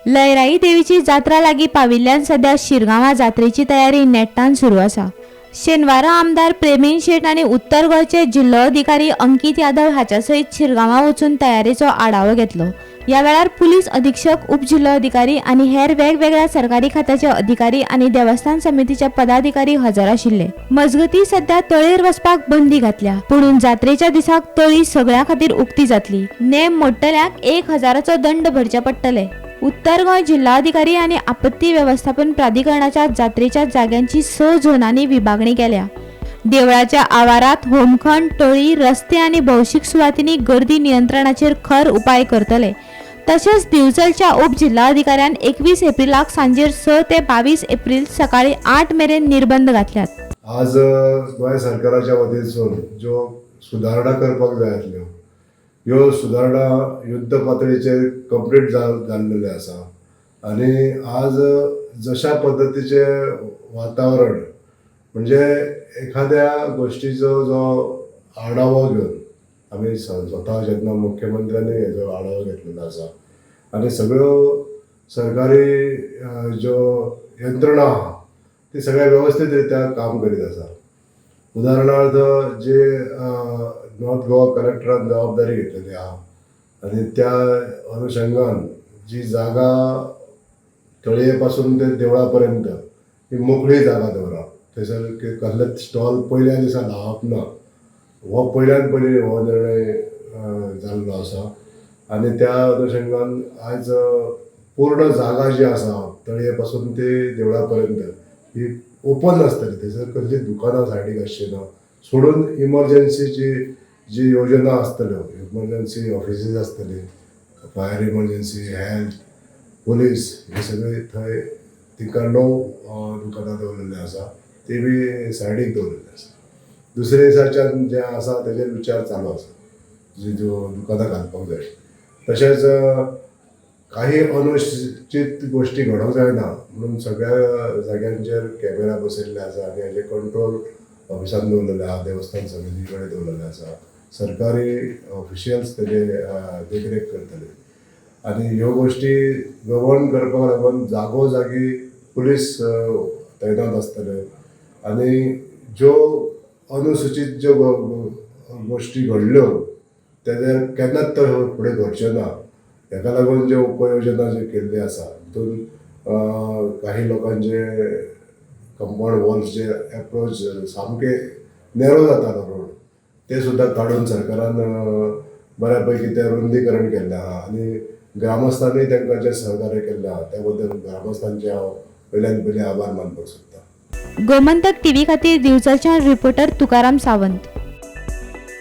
लयराई देवीची जात्रा लागीं पाविल्ल्यान सध्या शिरगांवां जात्रेची तयारी नेटान सुरू आसा. शेनवारा आमदार प्रेमेंद शेट आनी उत्तर गोंयचे जिल्लोधिकारी अंकीत यादव हाच्या सयत शिरगांवां वचून तयारेचो आढावो घेतलो. ह्या वेळार पुलीस अधीक्षक, उपजिल्लोधिकारी आनी हेर वेगवेगळ्या सरकारी खात्याचे अधिकारी आनी देवस्थान समितीचे पदाधिकारी हजर आशिल्ले. मजगतीं, सध्या तळयेर वचपाक बंदी घातल्या, पुणून जात्रेच्या दिसाक तळी सगळ्यां खातीर उक्ती जातली. नेम मोडटल्यांक 1000चो दंड भरचे पडटले. उत्तर गोंय जिल्हाधिकारी आनी आपत्ती वेवस्थापन प्राधिकरणाच्या जात्रेच्या जाग्यांची 6 झोनांनी विभागणी केल्या. देवळाच्या आवारात होमखण, तळी, रस्ते आनी भौशीक सुवातींनी गर्दी नियंत्रणाचेर खर उपाय करतले. तशेंच दिवचलच्या उपजिल्हाधिकाऱ्यान 21 एप्रिलाक सांजेर 6 ते 22 एप्रिल सकाळी 8 मेरेन निर्बंध घातल्यात. आज गोंय सरकाराच्या वतीनसून ज्यो सुदारणा करपाक जाय आसल्यो, ह्यो सुदारणा युद्ध पातळीचेर कंप्लीट जाल्लेल्यो आसा आनी आज जशा पद्दतीचें वातावरण, म्हणजे एखाद्या गोश्टीचो जो आढावो घेवन आमी स्वता जेन्ना मुख्यमंत्र्यांनी हेजो आढावो घेतलेलो आसा आनी सगळ्यो सरकारी ज्यो यंत्रणा आहा, ती सगळ्या वेवस्थीत रित्या काम करीत आसा. उदाहरणार्थ, जे नॉर्थ गोवा कलेक्टरान जबाबदारी घेतलेली आहा आनी त्या अनुशंगान जी जागा तळये पासून ते देवळा पर्यंत ही मोकळी जागा दवरप, थंयसर कसलेच स्टॉल पयल्या दिसा लावप ना, हो पयल्यान पयलीं हो निर्णय जाल्लो आसा. आनी त्या अनुशंगान आयज पूर्ण जागा जी आसा, तळये पासून ते देवळा पर्यंत, ही ओपन आसतली. थंयसर कसलीच दुकानां सायडीक आसची ना, सोडून इमर्जन्सीची जी योजना आसतल्यो, इमर्जन्सी ऑफिसीस आसतली, फायर, इमर्जन्सी, हेल्थ, पुलीस हे सगळे थंय तांकां 9 दुकानां दवरलेली आसा, ती बी सायडीक दवरलेली आसा. दुसरे दिसाच्यान जें आसा तेजेर विचार चालू आसा, जी ज्यो दुकानां घालपाक जाय. तशेंच काही अनुचित गोश्टी घडोवंक जायना म्हणून सगळ्या जाग्यांचेर कॅमेरा बसयल्ले आसा आनी हेजे कंट्रोल ऑफिसान दवरलेले आहा, देवस्थान समिती कडेन दवरलेले आसा. सरकारी ऑफिशियल्स तेजे देखरेख करतले आनी ह्यो गोश्टी गवर्न करपाक लागून जागो जागी पुलीस तैनात आसतले. आनी ज्यो अनुसूचीत ज्यो गोश्टी घडल्यो, तेजेर केन्नाच तो फुडें घडच्यो ना, हेका लागून ज्यो उपाययोजना ज्यो केल्ली आसा, तितून काही लोकांचे कंपाउंड वॉल्स जे एप्रोच सामके नॅरो जातालो रोड, ते सुद्दां काडून सरकारान बऱ्या पैकी तें रुंदीकरण केल्लें आहा. आनी ग्रामस्थांनी तांकां जें सहकार्य केल्लें आहा, त्या बद्दल ग्रामस्थांचे हांव पयल्यान पयलीं आभार मानपाक सोदतां. गोमंतक टीव्ही खातीर दिवचलच्यान रिपोर्टर तुकाराम सावंत.